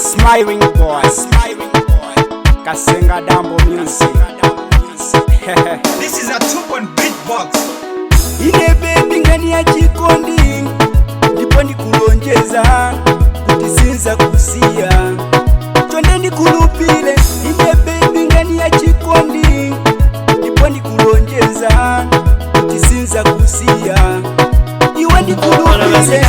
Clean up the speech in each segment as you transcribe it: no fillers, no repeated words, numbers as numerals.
Smiling boy, smiling boy. Kasenga Dambo music. This is a two-point beatbox. Ine baby ngani ya chikondi, ndipo ndikulonjeza kuti sinza kusiya, chonde ndikulupile. Ine baby ngani ya chikondi, ndipo ndikulonjeza kuti sinza kusiya, iwe ndikulupile.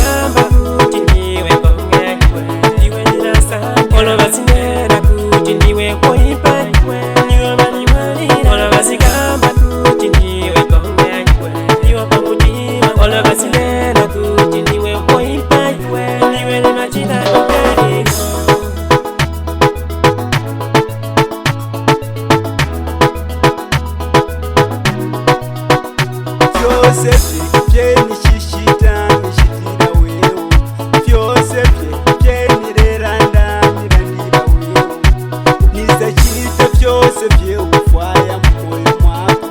Fyose fye nishishita nishitira wewe, fyose fye nireranda nirandira wewe, nizachita fyose fye ufwaya mumoyo mwako,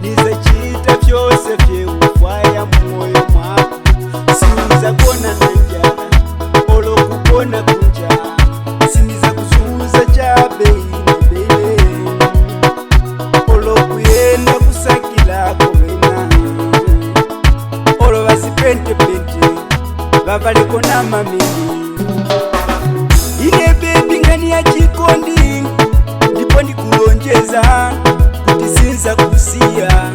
nizachita fyose fye ufwaya mumoyo mwako, siuza kona na njala olo kukona kunja, siniza kusuza cha beine beine olokuyenda kusakila kovena, olo vasipentepente vavaleko na mamini. Ine baby ngani ya chikondi, ndipo ndikulonjeza kuti sinza kusiya,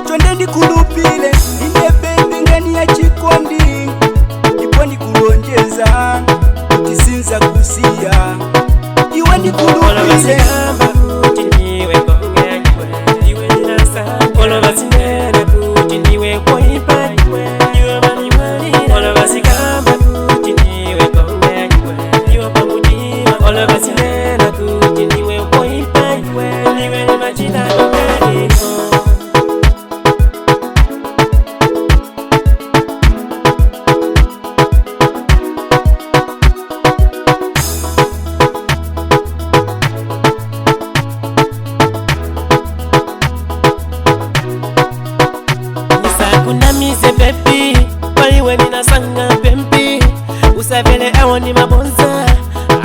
chonde ndikulupile. Ine baby ngani ya chikondi, ndipo ndikulonjeza kuti sinza kusiya, iwe ndikulupile. Nisakunamize baby, paliwe ninasanga pempi, usavele ewo ni mabonza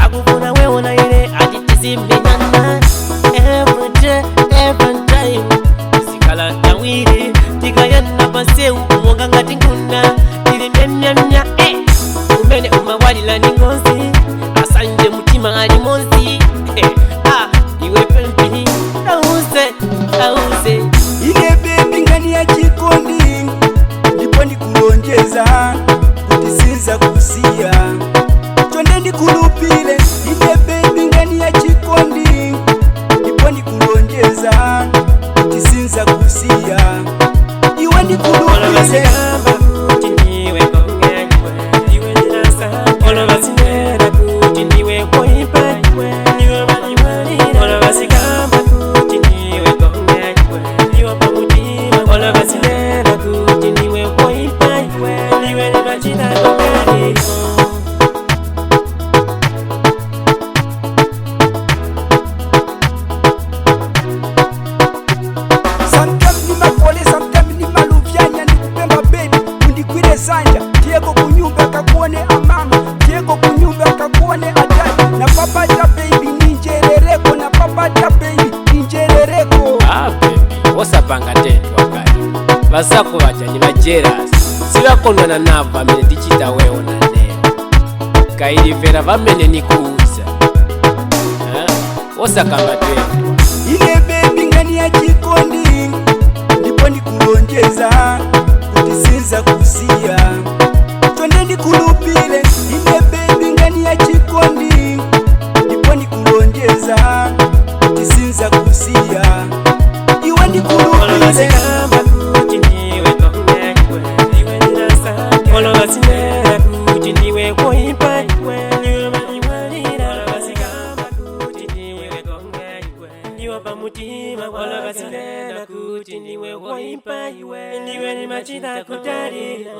akufuna wewo na ile atitizimenyana every day every time, sikala tawiri tikayana paseu monga ngati nguna ili myamyamya eh. Umene umawalila ni ngozi asanje mutima ali mozi eh. Ah, iwe pempi ause ause. Ine baby ngani ya chikondi, ndipo ndikulonjeza kuti sinza kusiya, chonde ndikulupile. Ine baby ngani ya chikondi, ndipo ndikulonjeza kuti sinza kusiya, iwe ndikulupile. Sometimes ni mapole, sometimes ni maluvyanya, nikupemba baby undikwire sanja, tiyeko kunyumba kakuone amama, tiyeko kunyumba kakuone adadi na papata baby ninjerereko, na papata baby ninjerereko. Ah, baby, osapanga tendwa kali vasako vaja ni vajerasi sivakondwana navo vamene tichita wewo na nene kailivera vamene nikuuza. Eh, osakamba tendwa. Ine baby ngani ya chikondi, ndipo ndikulonjeza kuti sinza kusiya, chonde ndikulupile. Ine baby ngani ya chikondi, ndipo ndikulonjeza kuti sinza kusiya, iwe ndikulupile. Mutima wala basinena kuti ndiwe woimpa iwe ndiwe ni machita kutalira.